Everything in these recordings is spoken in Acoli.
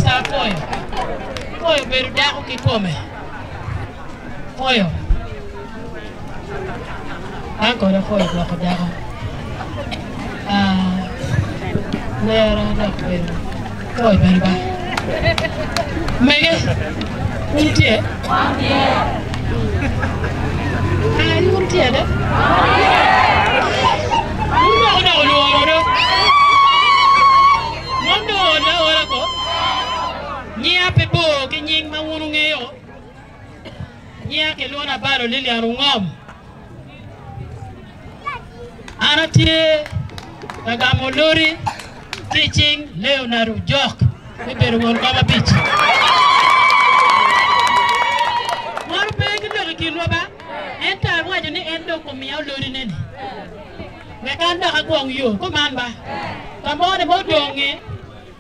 Minista apwoyo. Apwoyo bedo dako kikome. Apwoyo. An kode apwoyo gwoko dako. Ah, nera dok bedo apwoyo bene ba. Mege, wun tye? Ah, wun tye do? Wun dok odoko lworo do. Wun dong oole aola ko. Nyinga pe bor ki nying ma wun wungeyo. Nyinga kilwona Abalo Lilian Ongom. An atye ka gamo lori ki i cing Leonard Ojok me bedo won kom abic. Wan pe ki lok i kinwa ba, ento awaco ni en dong omiya olorine-ni wek an dok agwong yo. Kuman ba, ka moni ma odong-ngi,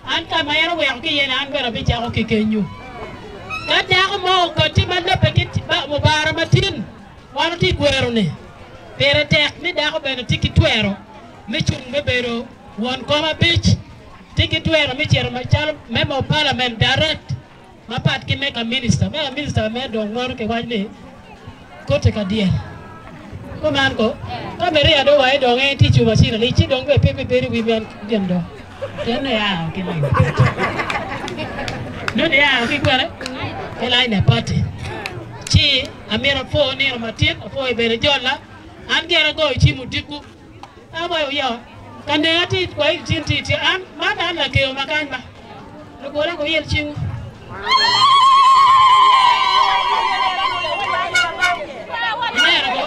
An ka ma en oweko ki iye-ni, an bene abicako ki kenyu. Ka dako mo okatti ma lobbe ki mubara matin, wan watye i kwero-ni. Pire tek ni dako bene tye ki twero me cung me bedo won kom abic, tye ki twero me cito macalo member of parliament direct. Mapat ki me ka minista, me ka minista me dong mono kiwaco ni kote ka dyel. Kuman ko, ka Maria dong waye dong en tye cuma cira li ci dong be pe bibedo wi men gin do. Pien nongo ia ki line party. Nongo ia ki kwene? Ki line party. Ci amito apwo nino matin, apwoyo bene jolla. An gire agoyo cim odiko. Awaco ya, ka nega tye kwa i tin tye tye an man an lakeo ma kany ba. Lugola guyel cingwu. Ineno ko,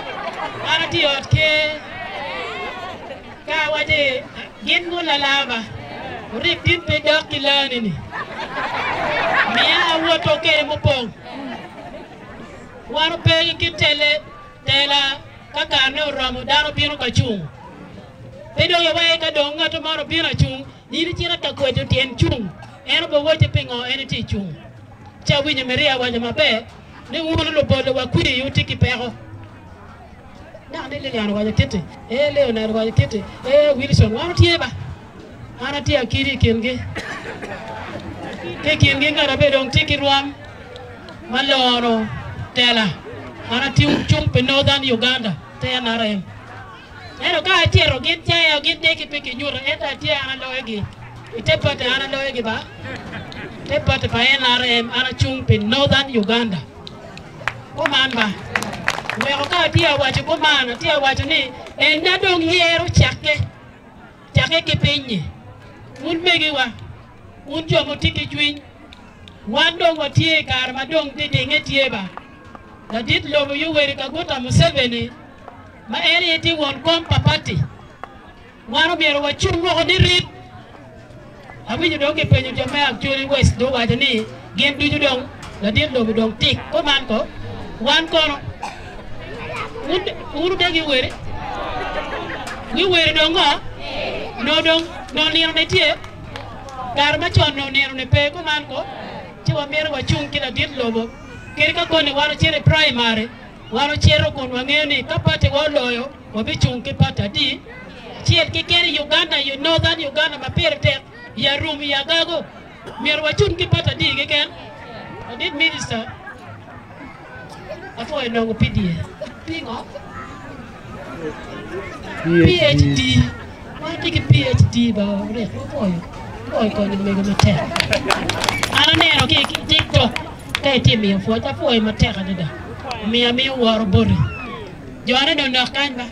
an atye i ot ker ka awaco gin gulalaba orib tin pe dok ki lani ni miya awoto kede mupong. Wan ope ki tele tela. Ka karene oromo, dano bino ka cung. Pe dong iweke ka dong ngat mo obino acung, in icito ka kwedo tyen cung, en obiwacci pingo en etye i cung. Ci awinyo Maria waco maber ni wun lubolo wa kwir wutye ki peko. Naka ni Lilian owaco kiti, ee Leonard owaco kiti, ee Wilson, wan watye ba. An atye akidi i kingi. Ki i kingi ngat abe dong tye ki rwom ma loro tela. An atye cung pi Northern Uganda te NRM. Ento ka acito gin caya gin degi pe kinyuto ento atye an aloyogi i te party an aloyogi ba te party pa NRM an acung pi Northern Uganda. Kuman ba weko ka atye awaco kuman atye awaco ni ena dong yero cakke. Cakke ki piny-nyi, wun megiwa, wun jo mutye ki cwiny, wan dong watye i kare ma dong didinge tye ba. Ladit lobo Yoweri Kaguta Museveni ma en aye tye won kom pa pati, wan omyero wacung woko nirit. Awinyo dong kipenyo jo me Acholi West dong owaco ni gin ducu dong ladit lobo dong tik kuman ko wan kono wun wudegi weri wi weri dong ngo no dong no nino ne tye kare macon no nino ne pe kuman ko ci wamito wacung ki ladit lobo kadi ka koni wan ocito i primary wan ocito kun wangeyo ni ka party wa oloyo Wabicung ki pati adi acel keken i Uganda, i Northern Uganda ma pire tek, i Arum, i Agago. Myero wacung ki pati adi keken? Ladit Minista, apwoyo nongo PDA. Pingo? PHD. Wan watye ki PHD ba Rick, wapwoyo. Apwoyo konyo omego matek. An aneno ki i TikTok ka itye miyo pwoc, apwoyo matek adada. Omiyo amiyo woro boti. Jone dong dok kany ba.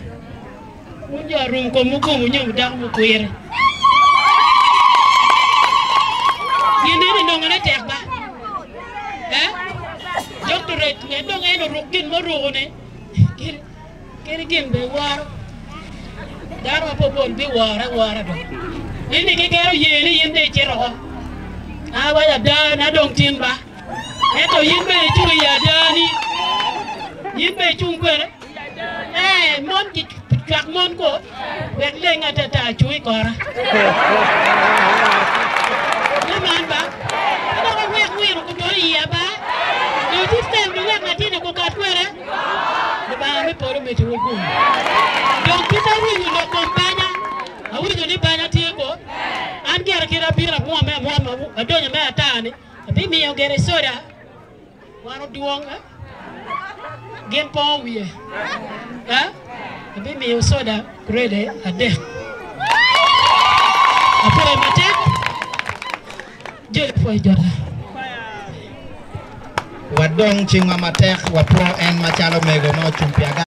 Wun jo arum komwu kom wunyomo dako mukwiri. Gin eni nongone tek ba. Eh? Doctorate nge dong en oruk gin muruko ni. Kadi gin be woro. Dano mapopol biwore awora dong. In ni kikero ye ni in dong icito oko. Awaco ada na dong tin ba. Ento in bene icung i adani. In bene icung kwene. Ee, mon ki cwak mon ko, wek leng atata acung i kora. Me man ba, pe dok awek wiro gudong i iya ba. Dong system dong wek latinni gukat kwene. Lubanga me polo omeddiwu gum. Dong kit awinyo lok kom banya, awinyo ni banya tye ko. An gire kit abino amwome amwoma, adonyo me ata-ni. gire soda wan odwong gin pongo wiye abimiyo soda grade adek apwoyo matek joli pwoyo jota. Wadong cingwa matek wapwo en macalo mego ma ocung pi aga.